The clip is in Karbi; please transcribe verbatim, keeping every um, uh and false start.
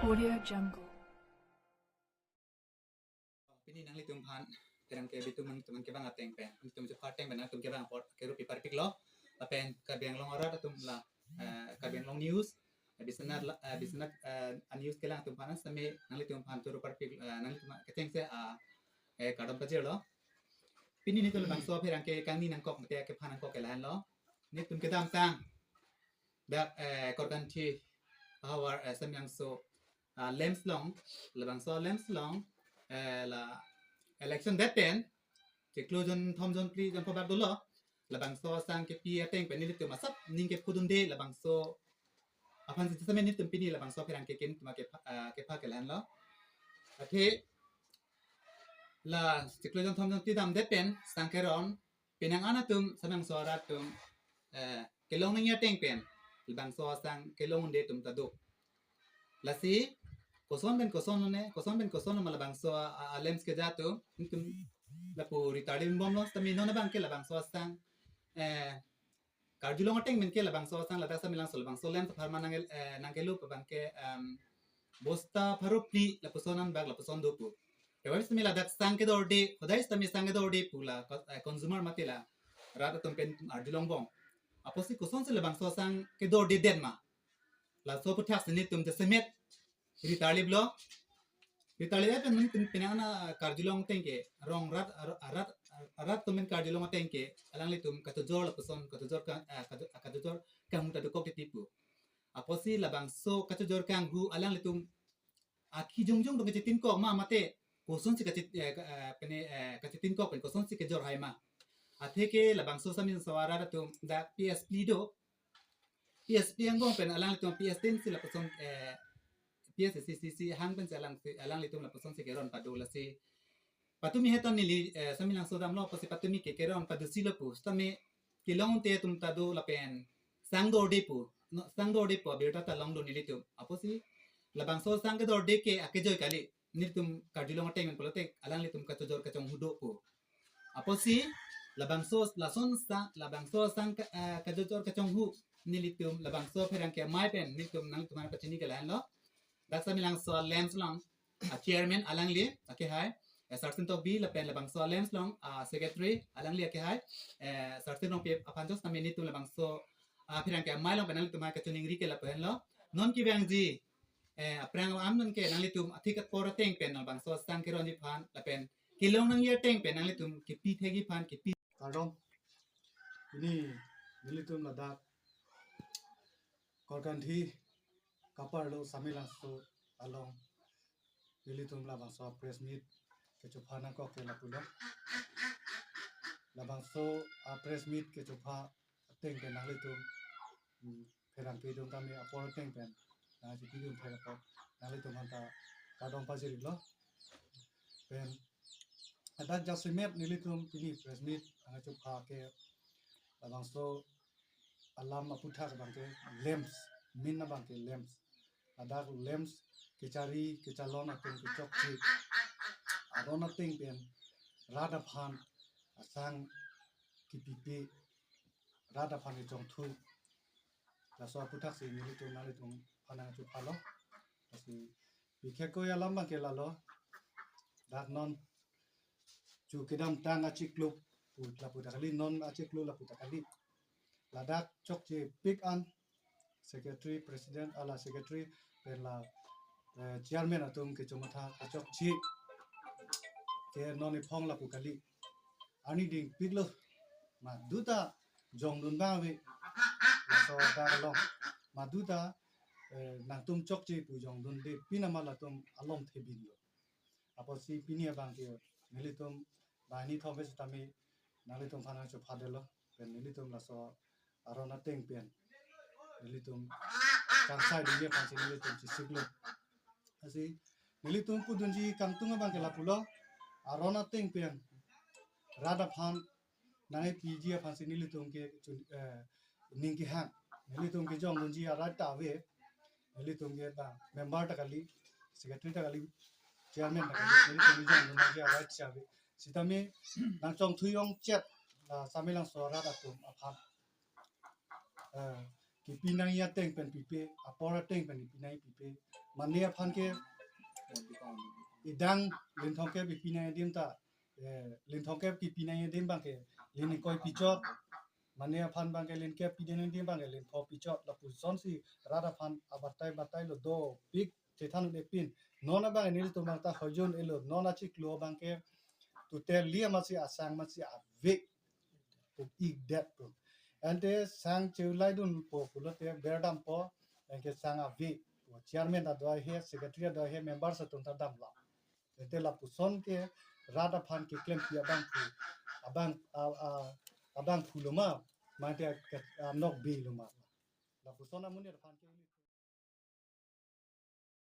Audio Jungle. Pini nanglitum aphan pherangke bitum nangtum kevang ateng pen, nangtum chepha ateng pen nangtum kevang apot kerup pi parpiklo. Lapen Karbi Anglong arat atum la, eh, Karbi Anglong News, eh, Biswanath la, eh, Biswanath, eh, a-news kelang atum aphan sami nanglitum aphan choro parpik, eh, nanglitum kechengsi, ah, eh, kardom pajirlo. Pini nelitum labangso pherangke kangni nangkok mate kepha nangkok ke lahenlo. Nelitum kedamtang dak, eh, Korkanthi ahavar, eh, Samyangso, ah, LAMPS along, labangso LAMPS along, eh, la election det pen, chiklo jonthom jonphli jonphobak dolo, labangso asang kepi ateng pen nelitum asap ning kephudunde labangso aphan sitame nelitum pini labangso pherangke atum kepha, ah, kepha ke lahenlo. Athe la chiklo jonthom jonphli damdet pen sang keron, penang an atum Samyangso arat atum, eh, kelong nangji ateng pen labangso asang kelongde atum ta do. Lasi koson pen koson lone, koson pen koson lo ma labangso a, a, a-LAMPS keja atum, nelitum lapu ri tarlibomlo, sitame non abangke labangso asang, eh, karjulong ateng pen ke labangso asang ladak Samyangso labangso LAMPS apharman nang, eh, nangkelup abangke, em, bosta pharo phli lapuson anbak lapuson do pu. Tebak sitame ladak sang kedorde, hodai sitame sang kedorde pu la, eh, consumer mate la rat atum pen arjulongbom. Apotsi kosonsi labangso asang kedordedet ma? Laso aputhaksi nelitum jasemet ri tarliplo. Ri tarlip pen nelitum penang an karjulong ateng ke, rong rat, ar-, arat, arat atum pen karjulong ateng ke, alanglitum kachojor lapuson, kachojor ka, ah, kacho-, kachojor kanghu ta dokok titi pu. Apotsi labangso kachojor kanghu alanglitum akhi jongjong dong kachetinkok ma mate kosonsi kachet, eh, ka, eh, pene, eh, kachetinkok pen kosonsi kejor hai ma? Atheke labangso Samyangso arat atum dak P S P do, P S P angbong pen alanglitum P S P si lapuson, eh, P S C C C hang pensi alang, alanglitum lapusonsi keron pado. Lasi patumi hetan neli, eh, Samyangso damlo apotsi patumi ke keron padosi lapu. Sitame kelongte atum ta do lapen sang dorde pu. No, sang dorde pu abirta ta longdun nelitum. Apotsi labangso sang kedorde ke akejoi kali. Nelitum karjulong ateng pen pulote alanglitum kachojor kachonghu do pu. Apotsi labangso lason sa, labangso asang ka, eh, kachojor kachonghu nelitum labangso pherangke amei pen nelitum nangtum aphan pachini ke lahenlo. Dak Samyangso LAMPS along a-chairman alangli akehai, eh, Sarsin Tokbi, lapen labangso LAMPS along a-secretary alangli akehai, eh, Sarsin Rongpi aphan chot sitame nelitum labangso, ah, pherangke amei along pen nangtum aphan kachiningri ke lapu henlo. Non kevangji, eh, aphrang am non ke nanglitum athik apor ateng pen labangso asang keronji aphan lapen kelong nangji ateng pen nanglitum kepi thekji aphan kepi. Kardom. Pini nelitum ladak Korkanthi kaparlo Samyangso along nelitum labangso press meet kechopha nangkok ke lapulo. Labangso a-press meet kechopha ateng ke nanglitum, hmm, pherangke atum tame apor ateng pen nangchipidun thek apot nanglitum aphanta kardom pajirlo. Pen ladak jasemet nelitum pini press meet nangchopha ke labangso alam aputhak abangke LAMPS, min abangke LAMPS. Ladak LAMPS kechari kechalon atum kechokche aron ateng pen rat aphan asang kepipe, rat aphan kechongthu. Laso aputhaksi nelitum nanglitum aphan nangchophalo. Lasi bikhekoi alam abangke lalo. Dak non chu kedamtang achiklo pu lapu ta kali, non achiklo lapu ta kali. Ladak chokchepik an secretary, president, ala secretary pen la, eh, chairman atum kechomatha kachokche ke non iphong lapu kali. Ani dingpiklo, maduta jongdun abang ave. Laso dak along maduta, eh, nangtum chokche pu jongdunde pinama latum alom thebinlo. Apotsi pini abangke nelitum banghini thom pen sitame nanglitum aphan nangchophadetlo. Pen nelitum laso aron ateng pen nelitum kangsai dingje aphansi nelitum chesiklo. Lasi nelitum pudunji kangtung abangke lapulo, aron ateng pen rat aphan nangkepiji aphansi nelitum ke chun, eh, ning kehang. Nelitum kejongdunji a-right ta ave. Nelitum ke ta member ta kali, secretary ta kali, chairman ta kali, nelitum kejongdunji a-right si ave. Sitame nangchongthu ongchet la Samyangso arat atum aphan, eh, kepi nangji ateng pen pipe, apor ateng pen kepi nangji pipe, mane aphan ke idang linthong ke pipi nangji adim ta, eh, linthong ke pipi nangji adim abang ke lin ingkoi pichot, mane aphan abang ke lin kep pidun adim abang ke lin pho pichot, lapuson si rat aphan abatai batai lo dopik chethan un-e pin. Non abang nelitum abang ta hojun elo, non achiklo abang ke total li amatsi asang amatsi ave pu ik det pu. Ante sang cheu laidunpo pulote berdampo, anke sang ave pu. Chairman ta do-an he, secretary do-an he, members atum ta damlo. Ante lapuson ke rat aphan keklempi abangphu, abang, a, a, abangphu lo ma, mate ke, a, nokbe lo ma. Lapuson amonit aphan ke